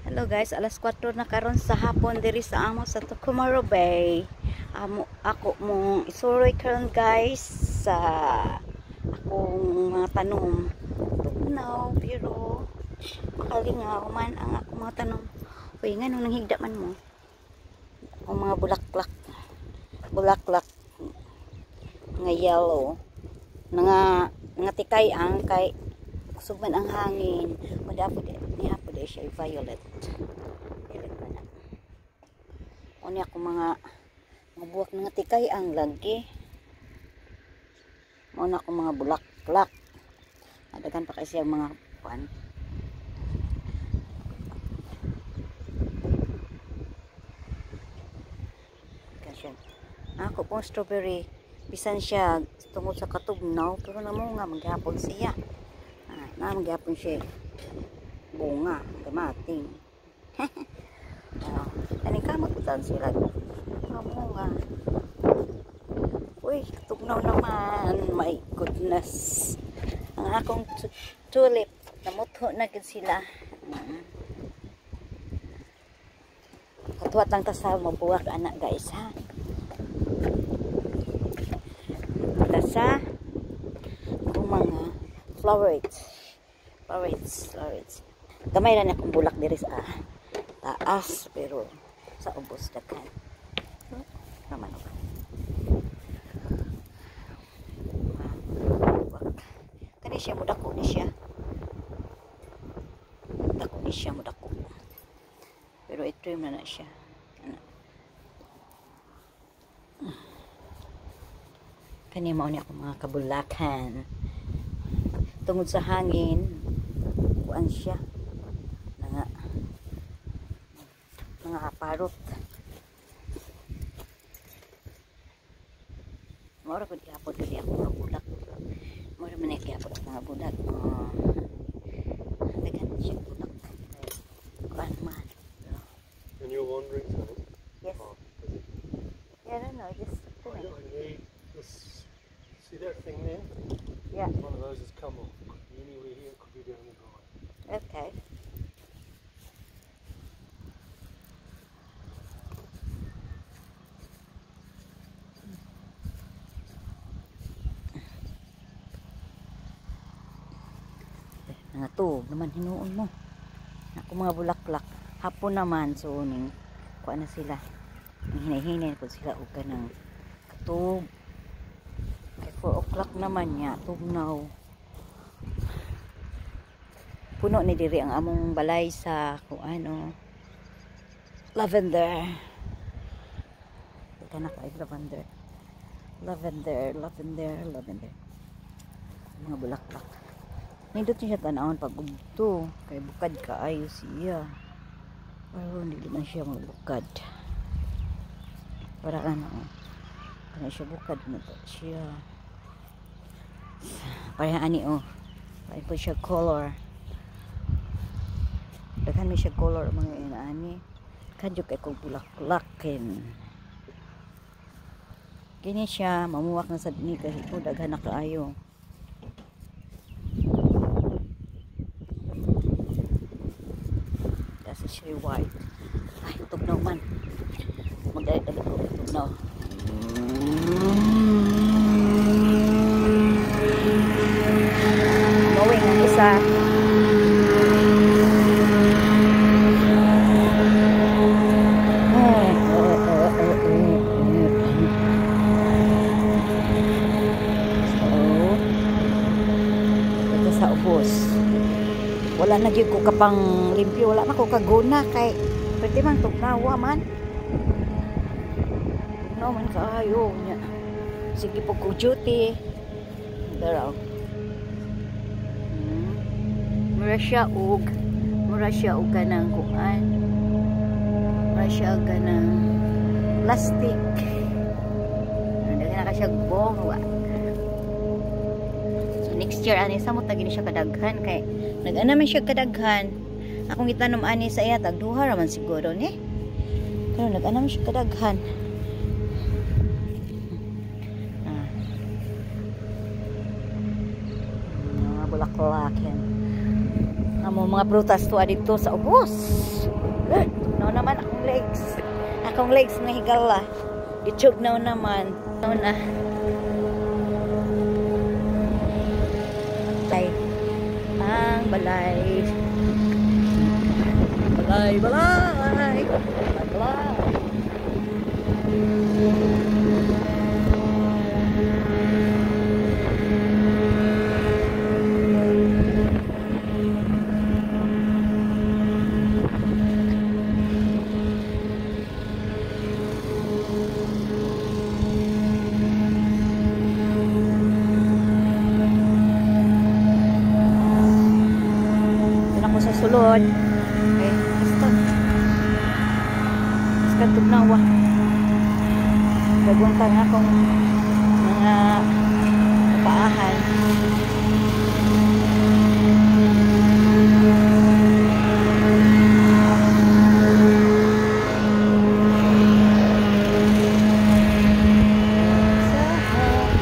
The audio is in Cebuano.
Hello guys, alas 4 na karon sa hapon diri sa amo sa Tokomaru Bay. Amo ako mong isuroy karon guys sa akong mga tanom. Tugnaw pero makalingaw man ang akong mga tanom. Uy, nganong nanghigda man mo? Akong mga bulaklak. Bulaklak nga yellow. Nga nga tikay ang kay kusog man ang hangin. Madapod niya po siya violet. Violet man na. Unya ako mga mga buwak nga tikay ang lagi. Mao na akong mga bulaklak. Daghan pa kasi ang mga kuan. Kasi ako pong strawberry bisan siya tungod sa katugnaw pero namunga maghapon siya. Ah, na maghapon siya bunga kamating. Ah, ani kamot utan sila namunga. Uy, tugnaw naman. My goodness. Ang akong tulip namutho na gid sila. Katuwat lang ta sa mabuwak anak guys ha. Ta sa akong mga florets. Florets, florets. Gamay ra na akong bulak diri sa taas pero sa ubos daghan. Naman ako. Kani siya mudako ni siya. Dako ni siya mudako. Pero i-trim na na siya. Ana. Kani mao ni akong mga kabulakan. Tungod sa hangin, kuan siya. Nga mga parot. Mora ko gihapon kani ako mga bulak. Mora man gihapon ako mga bulak. Oh. Daghan siya bulak. Kuan man. And you're wandering, Tony? Yes. Oh, is it? Yeah, I don't know. Just I need this. See that thing there? Yeah. One of those has come off. Could be anywhere here, could be down the drive. Okay. Nangatog naman hinuon mo. Ako mga bulaklak. Hapon naman so ning kuan na sila. Ang hinay-hinay po sila og kanang katog. Kay 4 o'clock naman niya, tugnaw. Puno ni diri ang among balay sa kuan oh. Lavender. Teka na kay lavender. Lavender, lavender, lavender. Mga bulaklak. Nindot siya tanawon pag ugto kay bukad kaayo siya. Pero hindi man siya magbukad. Para ano, oh. Kana siya bukad mo to siya. Pareha ani oh. Pareha po siya color. Daghan mi siya color mga inaani. Kadyo kay kog bulaklakin. Kini siya mamuwak na sad ni kay oh, daghan na kaayo. Kasi siya white. Ay, tugnaw man. Mag-dali ko tugnaw. Mowing ang isa. So, ito sa ubos. Wala na gyud ko kapang limpyo, wala na ko kaguna kay pwede man tugnawa man. Tugnaw man kaayo nya. Sige po ko duty. Daraw. Mura siya og kanang kuan. Mura siya og kanang plastic. Daghan na ka siya bong. So next year ani samot na gini siya kadaghan kay nag-ana man siya kadaghan. Akong gitanom ani sa iya tag duha ra man siguro ni. Pero nag-ana man siya kadaghan. Ah. Mga bulaklak yan. Ang Amo mga prutas to dito sa ubos. Eh, tugnaw naman akong legs. Akong legs mga higala. Gitugnaw naman. No na. Tay. Ang balay. Balay, balay. Balay, balay. Doon ako sa sulod. Okay, basta. Basta tugnawa. Gaguntang akong mga paahan.